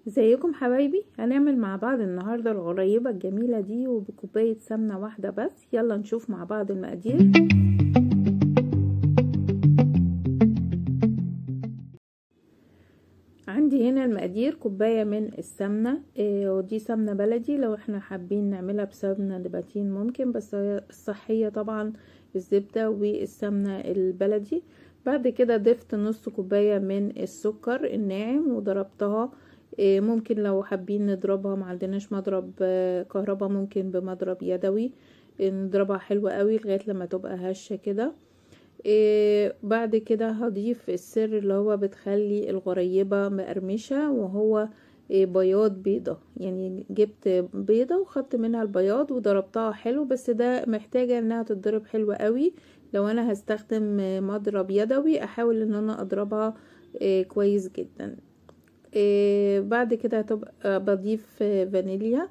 ازيكم حبايبي؟ هنعمل مع بعض النهارده الغريبة الجميلة دي وبكوبايه سمنه واحدة بس. يلا نشوف مع بعض المقادير. عندي هنا المقادير كوباية من السمنة، ودي سمنه بلدي، لو احنا حابين نعملها بسمنه نباتين ممكن، بس الصحية طبعا الزبدة والسمنه البلدي. بعد كده ضفت نص كوباية من السكر الناعم وضربتها، ممكن لو حابين نضربها، ما عندناش مضرب كهرباء ممكن بمضرب يدوي نضربها حلوة قوي لغاية لما تبقى هشه كده. بعد كده هضيف السر اللي هو بتخلي الغريبة مقرمشه، وهو بياض بيضة. يعني جبت بيضة وخدت منها البياض وضربتها حلو، بس ده محتاجه انها تتضرب حلوة قوي. لو انا هستخدم مضرب يدوي احاول ان انا اضربها كويس جدا. بعد كده هتبقى بضيف فانيليا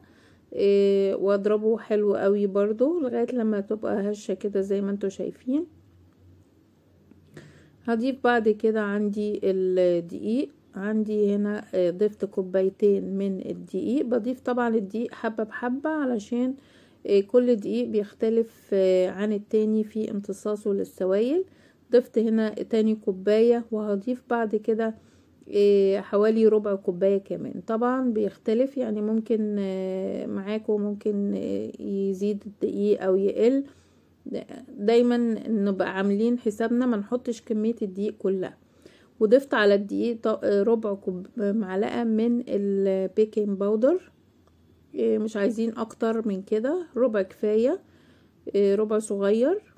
واضربه حلو قوي برضو لغاية لما تبقى هشة كده زي ما انتوا شايفين. هضيف بعد كده عندي الدقيق، عندي هنا ضفت كوبايتين من الدقيق. بضيف طبعا الدقيق حبة بحبة علشان كل دقيق بيختلف عن التاني في امتصاصه للسوائل. ضفت هنا تاني كوباية، وهضيف بعد كده حوالي ربع كوباية كمان. طبعا بيختلف، يعني ممكن معاكم ممكن يزيد الدقيق او يقل، دايما نبقى عاملين حسابنا ما نحطش كمية الدقيق كلها. وضفت على الدقيق ربع كوب معلقة من ال baking powder، مش عايزين اكتر من كده، ربع كفاية، ربع صغير،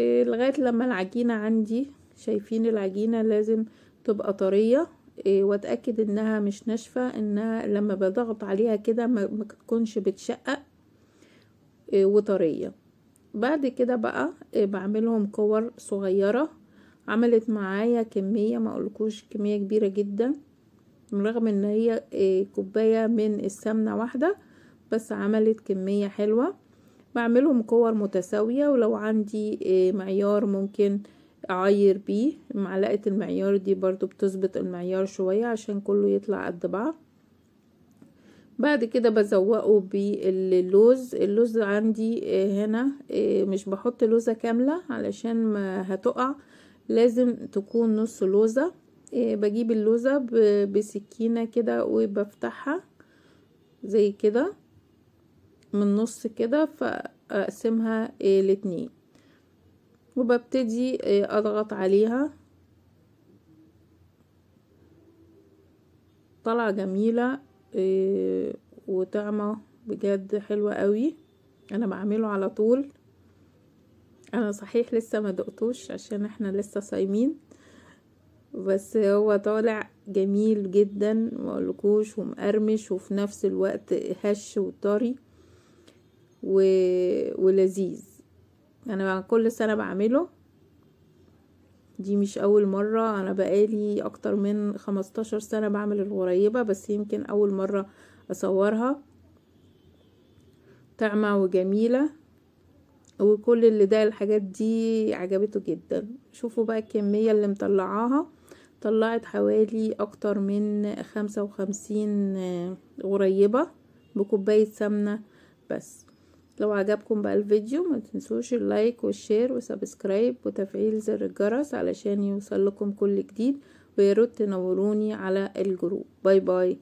لغاية لما العجينة عندي، شايفين العجينة لازم تبقى طرية، واتأكد انها مش ناشفة، انها لما بضغط عليها كده ما تكونش بتشقق، وطرية. بعد كده بقى بعملهم كور صغيرة. عملت معايا كمية ما اقولكوش كمية كبيرة جدا، رغم ان هي كوباية من السمنة واحدة، بس عملت كمية حلوة. بعملهم كور متساوية، ولو عندي معيار ممكن اعاير بيه، معلقة المعيار دي برضو بتظبط المعيار شوية عشان كله يطلع قد بعض. بعد كده بزوقه باللوز. اللوز عندي هنا مش بحط لوزة كاملة علشان ما هتقع، لازم تكون نص لوزة. بجيب اللوزة بسكينة كده وبفتحها زي كده من نص كده، فاقسمها لاتنين، وببتدي اضغط عليها. طلعة جميلة وطعمة بجد حلوة قوي، انا بعمله على طول. انا صحيح لسه ما دقتوش عشان احنا لسه صايمين، بس هو طالع جميل جدا ما اقولكوش، ومقرمش وفي نفس الوقت هش وطري ولذيذ. انا كل سنة بعمله، دي مش اول مرة، انا بقالي اكتر من 15 سنة بعمل الغريبة، بس يمكن اول مرة اصورها. طعمة وجميلة، وكل اللي ده الحاجات دي عجبته جدا. شوفوا بقى الكمية اللي مطلعاها، طلعت حوالي اكتر من 55 غريبة بكوباية سمنة بس. لو عجبكم بقى الفيديو ما تنسوش ال like وال share و subscribe وتفعيل زر الجرس علشان يوصل لكم كل جديد، وياريت تنوروني على ال group. bye bye.